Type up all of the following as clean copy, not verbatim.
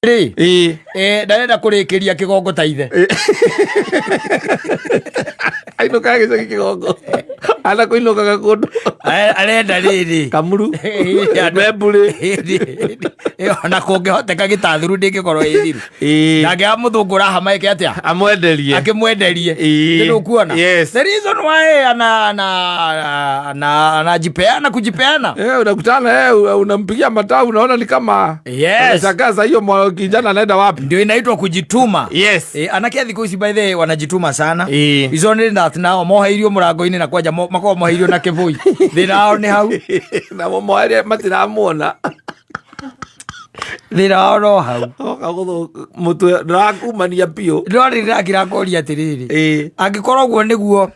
Rĩ Ĩĩ. Ndarenda kũrĩkĩria kĩgongo ta ithe. Ainũkaga gĩcagi kĩgongo ana kũinũkaga kũndũ. Arenda rĩrĩ Kamuru. Membũrĩ. Ona kũngĩhoteka gĩtathuru ndĩngĩkorwo ĩ thiru. Ndangĩaga mũthũngũ ũrahama ĩke atĩa? Amwenderie. Akĩmwenderie. Ĩĩ. Nĩũkuona? Yes. The reason why ana anajipeana kujipeana. Unakutana unampigia mataa, unaona ni kama unashangaa saa hiyo kijana anaenda wapi? Ndio inaitwa kujituma. Yes. Anake a thikũ ici, by the way, wanajituma sana. Ĩĩ. Ico nĩ that nao moheirio mũrango-inĩ na kwanja makoragwo moheirio na kĩbũi, thĩna wao nĩ hau. Namo moeria matiramuona. Thĩna wao no hau. Oka gũthũ mũtwe ndũrakumania biũ. No rĩ ndĩrakĩrakoria atĩrĩrĩ, Ĩĩ. angĩkorwo ũguo nĩguo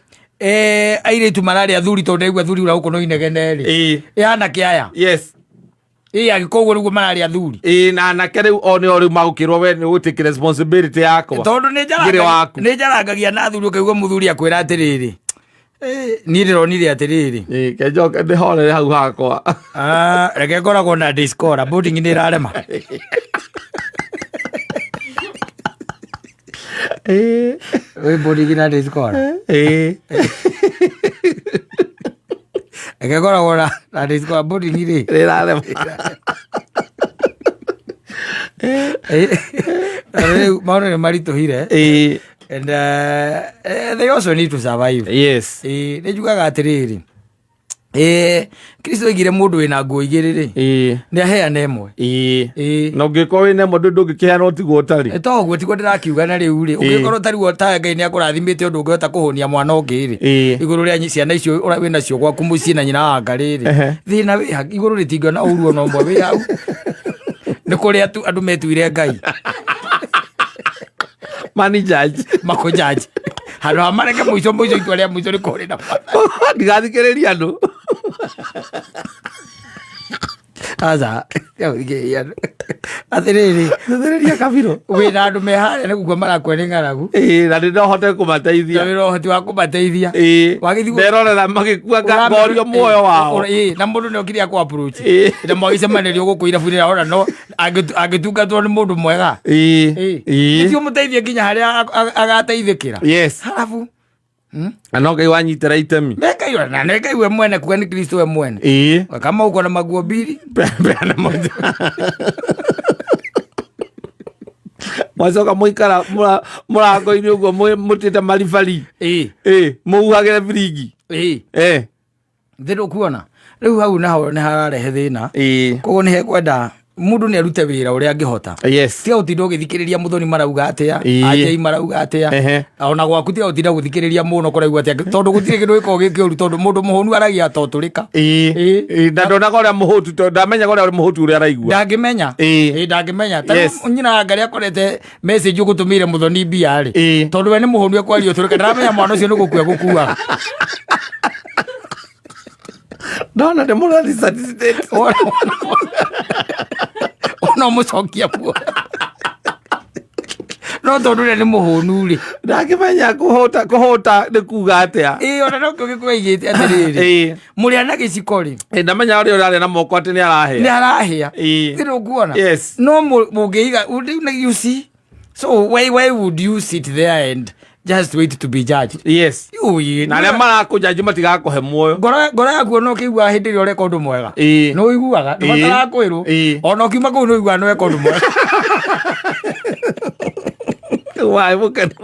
airĩtu mararĩ athuri, tondũ ndaigua athuri ũrĩa gũkũ no inegene rĩ, Ĩĩ. ĩ anake aya? Yes. Ĩ angĩkorwo ũguo nĩguo mararĩ athuri. Ĩĩ, na anake rĩu o nĩo rĩu magũkĩrwo we nĩ ũgũtĩke responsibility yakwa. Tondũ nĩ Ngĩrĩ waku. nĩ njarangagia na athuri, ũkaigua mũthuri akwĩra atĩrĩrĩ, "Niĩ ndĩronire atĩrĩrĩ, Ĩĩ, kenjoke ndĩhorere hau hakwa. Ah, reke ngoragwo na discora boarding nĩ ĩrarema." Wĩ boarding na discora. Ĩĩ. Reke ngoragwo na discora boarding rĩ. Rĩrarema. Rĩu maũndũ nĩ maritũhire. And they also need to survive. Yes. Nĩ njugaga atĩrĩrĩ, Kristo oigire mũndũ wĩna nguo igĩrĩ rĩ, nĩ aheane ĩmwe. Na ũngĩkorwo wĩna ĩmwe ndũngĩkĩheana ũtigwo ũtarĩ. To ũguo tiguo ndĩrakiuga, na rĩu rĩ, ũngĩkorwo ũtarĩ ta Ngai nĩ akũrathimĩte ũndũ ũngĩhota kũhũnia mwana ũngĩ rĩ, igũrũ rĩa ciana icio wĩnacio gwaku mũciĩ na nyina wanga rĩrĩ, thĩna wĩ ha? Igũrũ rĩtingĩona ũru ona ũmwe wĩ hau, nĩ kũrĩa tu andũ metuire Ngai. Mani judge. Makũjaji handũ ha mareke mũico mũico, itua rĩa mũico nĩ kũrĩ na Ndigathikĩrĩria andũ. Aca, atĩrĩrĩ, thikĩrĩria kabiro. Wĩna andũ me harĩa nĩ gũkua marakua nĩ ng'aragu. Ĩĩ, na nĩ no hote kũmateithia. Na wĩna ũhoti wa kũmateithia. Ĩĩ. Wagĩthiĩ Nderorera magĩkua ngorio muoyo wao. Ĩĩ, na mũndũ nĩ okire akũ approach Ĩĩ. na mwagĩcemanĩrio gũkũ irabu-inĩ, arona no angĩtungatwo nĩ mũndũ mwega. Ĩĩ. Ĩĩ. Nĩtio mũteithie nginya harĩa agateithĩkĩra. Yes. Halafu Na no Ngai wanyitĩra itemi. Nĩ Ngai, na nĩ Ngai we mwene, kuga nĩ Kristo we mwene. Kama uko na maguo mbili, Peana moja. Mwacoka mũikara mũrango-inĩ ũguo mũtĩte maribari. Ĩĩ. Ĩĩ, mũhuhagĩre biringi. Ĩĩ. Ĩĩ. Thĩ ndũkuona rĩu hau naho nĩ hararehe thĩna. Ĩĩ. Koguo nĩ hekwenda mũndũ nĩ arute wĩra ũrĩa angĩhota. Yes. Tiga gũtinda ũgĩthikĩrĩria mũthoni marauga atĩa, Ĩĩ. anjei marauga atĩa. Ehe. Ona gwaku tiga gũtinda gũthikĩrĩria mũno kũraigua atĩa, tondũ gũtirĩ kĩndũ gĩkoragwo gĩ kĩũru, tondũ mũndũ mũhũnu aragia totũrĩka. Ĩĩ. Ĩĩ. Ĩĩ, na ndonaga ũrĩa mũhũtu tondũ ndamenyaga ũrĩa mũhũtu ũrĩa araigua. Ndangĩmenya. Ĩĩ. Ĩĩ, ndangĩmenya. Ta Yes. rĩu nyina wa Ngarĩ akorete message ũgũtũmĩire mũthoni mbia rĩ, Ĩĩ. tondũ we nĩ mũhũnu ekwaria ũtũrĩka, ndaramenya mwana ũcio nĩ gũkua gũkuaga. Ndona nĩ mũra resuscitate. Ona ũmũcokia muoyo, no tondũ ũrĩa nĩ mũhũnu rĩ, Ndangĩmenya kũhũta kũhũta nĩ kuga atĩa. Ĩĩ, ona no kĩo gĩkũyũ aigĩte atĩrĩrĩ, Ĩĩ. mũrĩa na gĩciko rĩ, Ĩĩ, ndamenya ũrĩa ũrarĩa na moko atĩ nĩ nĩ arahĩa. arahĩa. Ĩĩ. Thĩ ndũkuona? Yes. No mũngĩiga rĩu, you see, so why would you sit there and just wait to be judged? Yes. You Na arĩa marakũjanji matigakũhe muoyo. Ngoro yaku ona ũkĩiguaga hĩndĩ ĩrĩa ũreka ũndũ mwega, Ĩĩ. nĩ ũiguaga, ndũbataraga kwĩrwo. Ĩĩ. Ona ũkiuma kũu nĩ ũiguaga nĩ weka ũndũ mwega. Waĩ mũkenu.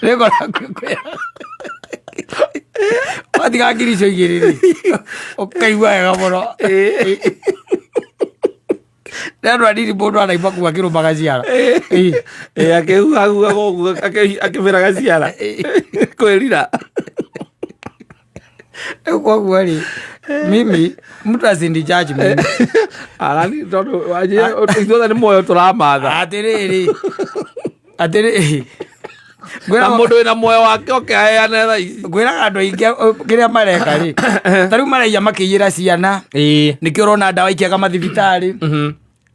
Nĩ ngoro yaku ĩkwĩra watiga ngiri icio igĩrĩ rĩ, ũkaigua wega mũno. Nĩ andũ anini mũndũ anaima kuma akĩrũmaga ciara. Ĩĩ, akĩhuhahuhaga ũguo akĩbĩraga ciara kwĩrira. Rĩu koguo rĩ, mimi mtu asinijudge mimi. Arani tondũ wanjĩra ithuothe nĩ muoyo tũramatha. Atĩrĩrĩ, atĩrĩrĩ, Na ngwĩraga mũndũ wĩna muoyo wake oke aheane thaa ici. Ngwĩraga andũ aingĩ kĩrĩa mareka rĩ, ta rĩu maraiya makĩiyĩra ciana. Ĩĩ. Nĩkĩo ũrona ndawa ikĩaga mathibitarĩ,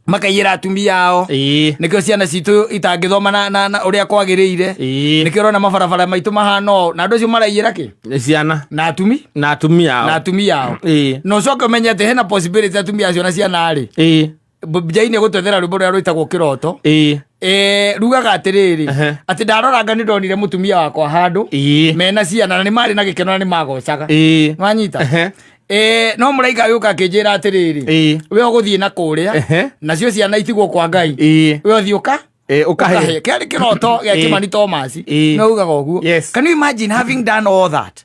makaiyĩra atumia ao. Ĩĩ. Nĩkĩo ciana citũ itangĩthoma na ũrĩa kwagĩrĩire. Ĩĩ. Nĩkĩo ũrona mabarabara maitũ mahana ũũ, na andũ acio maraiyĩra kĩ? Nĩ ciana. Na atumi Na atumia na ao. atumia ao. Ĩĩ. Na ũcoke ũmenye atĩ hena possibility atumia acio na ciana rĩ Ĩĩ. Njaini gũtwethera rwĩmbo rũrĩa rwĩtagwo kĩroto. Ĩĩ. Rugaga atĩrĩrĩ, Ehe. atĩ ndaroranga nĩ ndonire mũtumia wakwa handũ Ĩĩ. mena ciana na nĩ marĩ na gĩkeno na nĩ magocaga. Ĩĩ. Wanyita? Ehe. No mũraika agĩũka akĩnjĩra atĩrĩrĩ, Ĩĩ. we ũgũthiĩ na kũrĩa, Ehe. nacio ciana itigwo kwa Ngai, Ĩĩ. we ũthiĩ ũka Ĩĩ, ũkahe. ũkahe. Kĩarĩ kĩroto gĩa Ĩĩ. Kimani Thomas. Ĩĩ. No ugaga ũguo. Yes. Can you imagine having done all that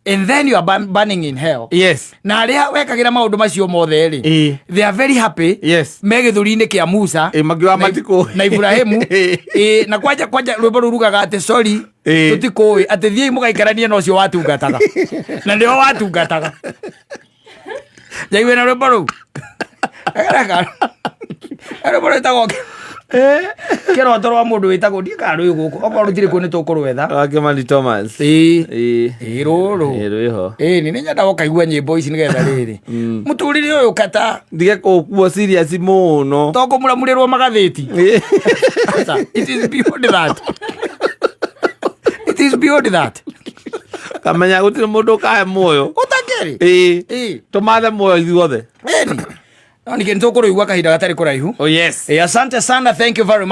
and then you are burning in hell? Yes. Na arĩa wekagĩra maũndũ macio mothe rĩ, Ĩĩ. they are very happy. Yes. Me gĩthũri-inĩ kĩa Musa Ĩĩ, makiuga matikũĩ. na Ibrahimu. Ĩĩ. Ĩĩ, na kwanja kwanja rwĩmbo rũu rugaga atĩ sorry, Ĩĩ. tũtikũĩ, atĩ thiĩi mũgaikaranie na ũcio watungataga, na nĩo watungataga. Njaigue na rwĩmbo rũu. Reka, rwĩmbo rwĩtagwo kĩroto rwa mũndũ wĩtagwo, ndiĩ kana rwĩ gũkũ, okorwo rũtirĩ kuo nĩ tũkũrwetha. Wa Kimani Thomas. Ĩĩ. Ĩĩ. Ĩĩ, rũrũ. Ĩĩ, rwĩho. Ĩĩ, nĩ nyendaga ũkaigua nyĩmbo ici nĩgetha rĩrĩ mũtũrĩre ũyũ kata Ndige kũkuo serious mũno. To kũmuramurĩrwo magathĩti. Ĩĩ. Aca, it is beyond that, it is beyond that. Kamenya gũtirĩ mũndũ ũkahe muoyo. Ũtakĩrĩ. Ĩĩ. Ĩĩ. Tũmathe muoyo ithuothe. Ĩni, no ningĩ nĩ tũkũrũigua kahinda gatarĩ kũraihu. Oh yes. Asante sana, thank you very much.